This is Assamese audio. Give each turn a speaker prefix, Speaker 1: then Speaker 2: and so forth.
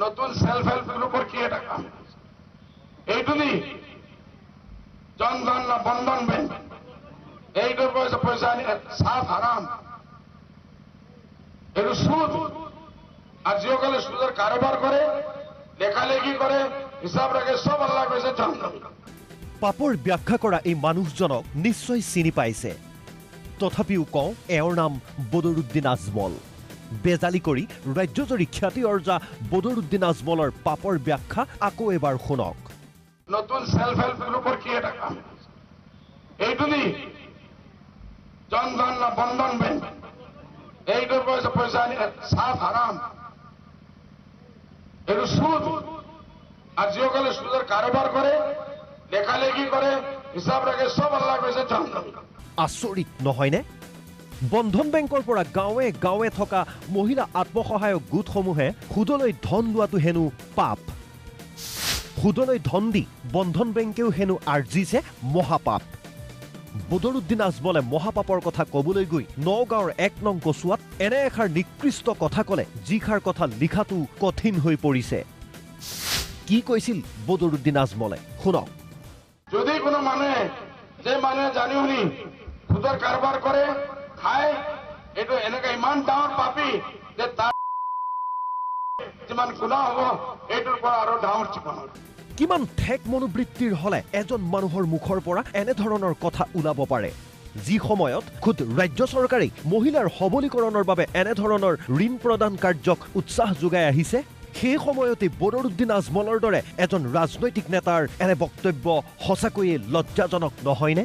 Speaker 1: নতুন চেল্ফ হেল্প গ্ৰুপৰ কি এটা কাম এইটো নি? জনধন না বন্ধন বেংক, এইটোৰ পইচা আনি সাফ হাৰাম, এইটো সুদ। আৰু যিসকলে সুদৰ কাৰোবাৰ কৰে, লেখালেখি কৰে, হিচাপ ৰাখে, চব আল্লাহ কৈছে জাহান্নামী।
Speaker 2: পাপৰ ব্যাখ্যা কৰা এই মানুহজনক নিশ্চয় চিনি পাইছে, তথাপিও কওঁ, এওঁৰ নাম বদৰুদ্দিন আজমল। বেজালি কৰি ৰাজ্যজুৰি খ্যাতি অৰ্জা বদৰুদ্দিন আজমলৰ পাপৰ ব্যাখ্যা আকৌ এবাৰ শুনক।
Speaker 1: নতুন চেল্ফ হেল্প গ্ৰুপৰ কি এটা কাম এইটো নি? জনধন না বন্ধন বেংক, এইটোৰ পইচা আনি সাফ হাৰাম, এইটো সুদ। আৰু যিসকলে সুদৰ কাৰোবাৰ কৰে, লেখালেখি কৰে, হিচাপ ৰাখে, চব আল্লাহ কৈছে জাহান্নামী।
Speaker 2: আচৰিত নহয়নে? বন্ধন বেংকৰ পৰা গাঁৱে গাঁৱে থকা মহিলা আত্মসহায়ক গোটসমূহে সুদলৈ ধন লোৱাটো হেনো পাপ। সুদলৈ ধন দি বন্ধন বেংকেও হেনো আৰ্জিছে মহাপাপ। বদৰুদ্দিন আজমলে মহাপাপৰ কথা ক'বলৈ গৈ নগাঁৱৰ 1 নং কচুৱাত এনে এষাৰ নিকৃষ্ট কথা ক'লে, যিষাৰ কথা লিখাটো কঠিন হৈ পৰিছে। কি কৈছিল বদৰুদ্দিন আজমলে শুনক।
Speaker 1: যদি কোনো মানুহে, যে মানুহে জানি শুনি সুদৰ কাৰবাৰ কৰে, খায়, এইটো এনেকুৱা ইমান ডাঙৰ পাপী যে তাৰ যিমান গুণা হ'ব, এইটোৰ পৰা আৰু ডাঙৰ জীৱন।
Speaker 2: কিমান ঠেক মনোবৃত্তিৰ হ'লে এজন মানুহৰ মুখৰ পৰা এনেধৰণৰ কথা ওলাব পাৰে? যি সময়ত খুদ ৰাজ্য চৰকাৰেই মহিলাৰ সবলীকৰণৰ বাবে এনেধৰণৰ ঋণ প্ৰদান কাৰ্যক উৎসাহ যোগাই আহিছে, সেই সময়তে বদৰুদ্দিন আজমলৰ দৰে এজন ৰাজনৈতিক নেতাৰ এনে বক্তব্য সঁচাকৈয়ে লজ্জাজনক নহয়নে?